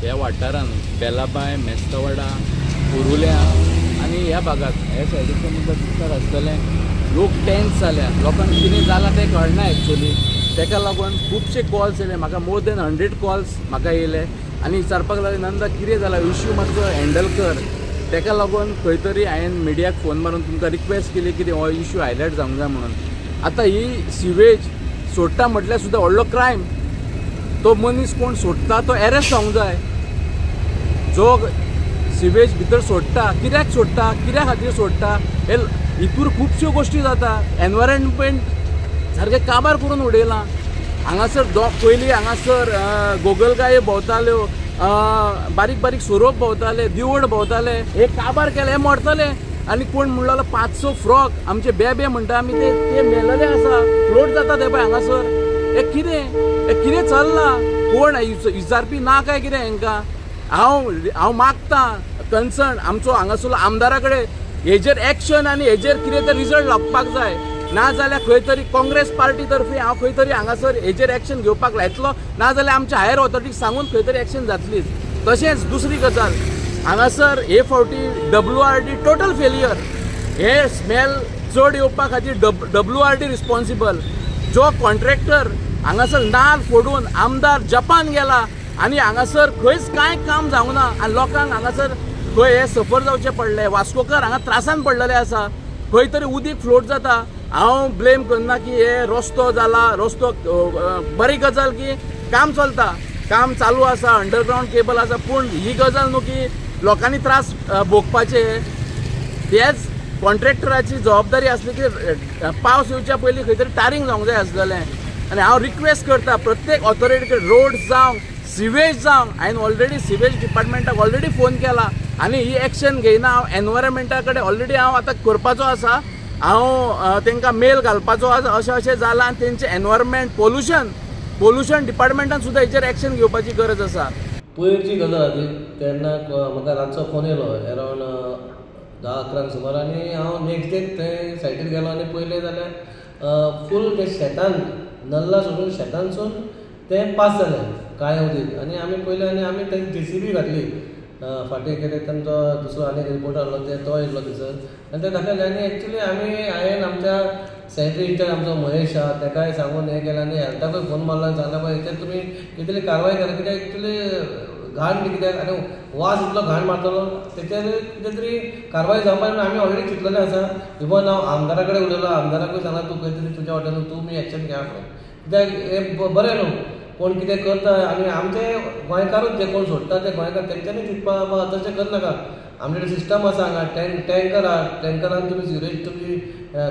ह्या वाठारांत बेलाबाय, मेस्तवाडा, कुरुल्या आनी ह्या भागात ह्या सायडीच्यान तुमकां दिसता आसतलें लोक टेन्स जाल्या. लोकांक कितें जालां तें कळना एक्चुली. ताका लागून खुबशे कॉल्स येयले म्हाका, मोर देन 100 कॉल्स म्हाका येयले आनी विचारपाक लागले नंदा कितें जालां, इश्यू मातसो हँडल कर. ताका लागून खंय तरी हांवें मिडियाक फोन मारून तुमकां रिक्वेस्ट केली की हो इश्यू हायलायट जावंक जाय म्हणून. आतां ही सिवेज सोडटा म्हटल्यार सुद्दां व्हडलो क्रायम. तो मनीस कोण सोडटा तो एरेस्ट जावंक जाय. जो सिवेज भितर सोडटा, कित्याक सोडटा, कित्या खातीर सोडटा, हे हितूर खुबश्यो गोश्टी जाता. एनवायरमेंट सारकें काबार करून उडयलां हांगासर. पयलीं हांगासर गोगलगायो भोंवताल्यो, बारीक बारीक सोरोप भोंवताले, दिवड भोंवताले. हे काबार केले, हे मरतले. आनी कोण म्हणलो 500 फ्रॉक आमचे बेबे म्हणटा आमी, ते मेलेले आसा, फ्लोट जाता ते पळय हांगासर. हे कितें, हे कितें चल्लां, कोण विचारपी ना काय कितें हांकां? हांव मागता कन्सर्न आमचो हांगासरलो आमदारा कडेन हेजेर एक्शन आनी हेजेर कितें तरी रिजल्ट लागपाक जाय. ना जाल्यार खंय तरी काँग्रेस पार्टी तर्फे हांव खंय तरी हांगासर हेजेर एक्शन घेवपाक लायतलो, ना जाल्यार आमच्या हायर ऑथॉरिटीक सांगून खंय तरी एक्शन जातलीच. तशेंच दुसरी गजाल, हांगासर हे फावटी WRD total failure. हे स्मेल चड येवपा खातीर WRD responsible. जो कॉन्ट्रॅक्टर हांगासर नाल फोडून आमदार जपान गेला आनी हांगासर खंयच कांय काम जावंक ना आनी लोकांक हांगासर खंय हे सफर जावचें पडलें. वास्कोकर हांगा त्रासान पडलेले आसा, खंय तरी उदीक फ्लोट जाता. हांव ब्लेम करना की हे रस्तो जाला, रस्तो बरी गजाल की काम चलता, काम चालू आसा, अंडरग्रावंड केबल आसा, पूण ही गजाल न्हू की लोकांनी त्रास भोगपाचे. तेच कॉन्ट्रॅक्टराची जबाबदारी आसली की पावस येवच्या पयलीं खंय तरी टारींग जावंक जाय आसलेलें. आनी हांव रिक्वेस्ट करता प्रत्येक ऑथॉरिटी कडेन, रोड जावं, सिवेज जावं, हांवें ऑलरेडी सिवेज डिपार्टमेंटाक ऑलरेडी फोन केला आनी ही एक्शन घेयना. हांव एनवायरमेंटा कडेन ऑलरेडी हांव आतां करपाचो आसा, हांव तांकां मेल घालपाचो आसा अशें अशें जालां आनी तेंचें एनवायरमेंट पोल्युशन डिपार्टमेंटान सुद्दां हेचेर एक्शन घेवपाची गरज आसा. पयरची गजाल आसली तेन्ना म्हाका रातचो फोन येयलो अरावंड 10-11 सुमार आनी हांव नेक्स्ट डे थंय सायटीर गेलो आनी पयलें जाल्यार फूल ते शेतान नल्ला सोडून शेतानसून तें पास जालें काळें उदीक. आनी आमी पयलें आनी आमी तें JCB घातली फाटीं, कितें तांचो दुसरो आनी रिपोर्टर आहलो ते तो येयल्लो थंयसर आनी ते दाखयलें. आनी एक्चुली आमी हांवें आमच्या सॅनिटरी इंचार्ज आमचो महेश आहा तेकाय सांगून हें केलें आनी हेल्थाकूय फोन मारलो आनी सांगलें पळय हेचेर तुमी कितें तरी कारवाय करा, कित्याक एक्चुली घाण कित्याक आनी वास इतलो घाण मारतलो, तेचेर कितें तरी कारवाय जावपाक म्हणून आमी ऑलरेडी चिंतलेलें आसा. इवन हांव आमदारा कडेन उलयलो, आमदाराकूय सांगलां तूं खंय तरी तुज्या वाटेन तुमी एक्शन घेया म्हणून, कित्याक हें बरें न्हू कोण कितें करता. आनी आमचे गोंयकारूच जे कोण सोडटा ते गोंयकार तेंच्यांनी चिंतपा बाबा तशें करनाका. आमचे कडेन सिस्टम आसा हांगा, टँकर आहा, टँकरान तुमी सिवरेज तुमची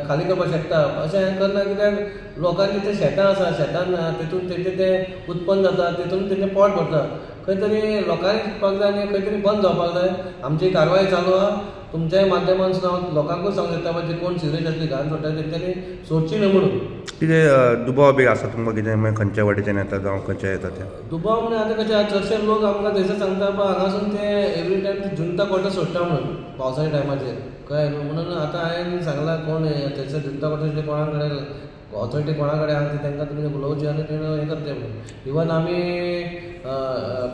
खाली करपाक शकता. अशें हें करना कित्याक लोकांची ते शेतां आसा, शेतान तेतून तेंचें तें उत्पन्न जाता, तेतून तेंचें पोट भरता. खंय तरी लोकांनी चिंतपाक जाय आनी खंय तरी बंद जावपाक जाय. आमची कारवाय चालू आहा, तुमच्याय माध्यमांतसून हांव लोकांकूय सांगूंक सोदता जे कोण सिवरेज आसली घाण सोडटा तेंच्यांनी सोडची न्हय म्हणून. कितें दुबाव बी आसा तुमकां कितें खंयच्या वाटेच्यान येता जावं खंयच्या येता तें दुबाव? म्हणल्यार आतां कशें चडशे लोक आमकां थंयसर सांगता हांगासून ते एवरी टायम ते जुंता क्वॉर्टर सोडटा म्हणून पावसाच्या टायमाचेर, कळ्ळें न्हू. म्हणून आतां हांवें सांगलां कोण थंयसर जुंता क्वॉर्टर कोणा कडेन ऑथॉरिटी कोणा कडेन आहा ती तांकां तुमी उलोवची आनी तेणें हें करचें म्हणून. इवन आमी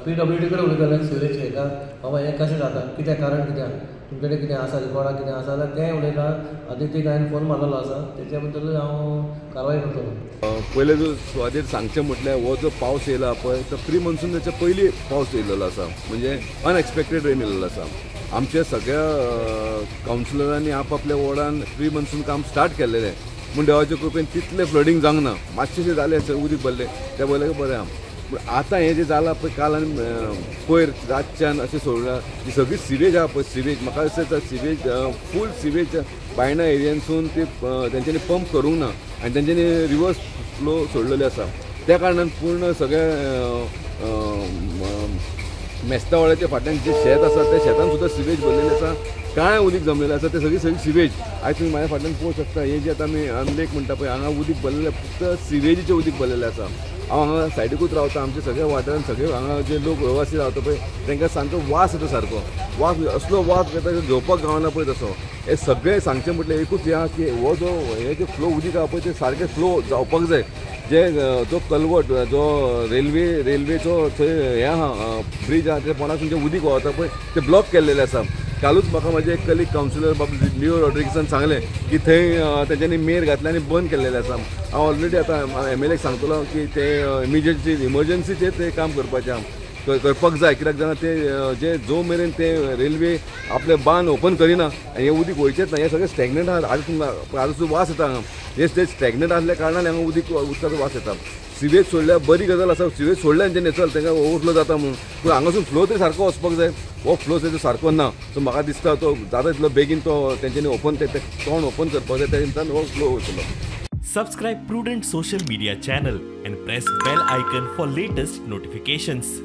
PWD कडेन उलयताले सिवरेज हेका, बाबा हें कशें जाता, कित्याक कारण कित्याक, तुमचे कडेन कितें आसा रिकॉर्डाक कितें आसा जाल्यार तेंय उलयता. आदितीक हांवें फोन मारलेलो आसा, तेच्या बद्दलूय हांव कारवाय करतलो. पयले जो सुवातेर सांगचें म्हटल्यार हो जो पावस येयला पळय तो प्री मॉन्सूनाच्या पयलीं पावस येयलेलो आसा, म्हणजे अनएक्सपेक्टेड रेन येयलेलो आसा. आमच्या सगळ्या कावन्सिलरांनी आपआपल्या वॉर्डान प्री मॉन्सून काम स्टार्ट केल्लेलें, पूण देवाच्या कृपेन तितलें फ्लडींग जावंक ना, मातशें जालें उदीक भरलें तें भरलें बरें आहा. पूण आतां हें जें जालां पळय काल आनी पयर रातच्यान अशें सोडलां ती सगळी सिवेज आहा पळय, सिवेज म्हाका दिसता सिवेज फूल सिवेज बायणा एरियनसून ती तेंच्यांनी पंप करूंक ना आनी तेंच्यांनी रिवर्स फ्लो सोडलेले आसा. त्या कारणान पूर्ण सगळें मेस्तावळ्याच्या फाटल्यान जें शेत आसा त्या शेतान सुद्दां सिवेज भरलेलें आसा, कांय उदीक जमलेलें आसा, तें सगळी सगळी सिवेज. आयज तुमी म्हाज्या फाटल्यान पळोवंक शकता, हें जें आतां आमी लेक म्हणटा पळय हांगा उदीक भरलेलें, फक्त सिवेजीचें उदीक भरलेलें आसा. हांव हांगा सायडीकूच रावता, आमचे सगळे वाठारान सगळे हांगा जे लोक रहिवासी रावता पळय तांकां सामको वास येता, सारको वास, असलो वास येता घेवपाक गावना पळय तसो. हे सगळें सांगचें म्हटल्यार एकूच हें आहा की हो जो हे जे फ्लो उदीक आहा पळय ते सारकें फ्लो जावपाक जाय. जे जो कलवट जो रेल्वेचो थंय हें आहा ब्रीज आहा ते पोंदासून जें उदीक व्हांवता पळय ते ब्लॉक केल्लेलें आसा. कालूच म्हाका म्हजे एक कलीग कावन्सिलर बाब लिओ रॉड्रिगसान सांगलें की थंय तेंच्यांनी मेर घातले आनी बंद केल्लेलें आसा. हांव ऑलरेडी आतां एम एल एक सांगतलो की ते इमिजिएटली इमर्जन्सीचेर ते काम करपाचें आहा, करपाक जाय. कित्याक जाणा ते जे जो मेरेन ते रेल्वे आपले बांद ओपन करिना आनी हें उदीक वयचेंच ना. हें सगळें स्टॅग्नंट आहा. आतां तुमकां आतां सुद्दां वास येता हांगा, हे ते स्टॅग्नंट आसल्या कारणान हांगा उदकाचो वास येता. सिवेज सोडल्यार बरी गजाल आसा, सिवेज सोडल्या तेंच्यांनी चल तांकां ओवरफ्लो जाता म्हणून, पूण हांगासून फ्लो तरी सारको वचपाक जाय. हो फ्लो तरी सारको ना. सो म्हाका दिसता तो जाता तितलो बेगीन तो तेंच्यांनी ओपन ते तोंड ओपन करपाक जाय, त्या निमतान हो फ्लो वयतलो. Subscribe Prudent Social Media channel and press bell icon for latest notifications.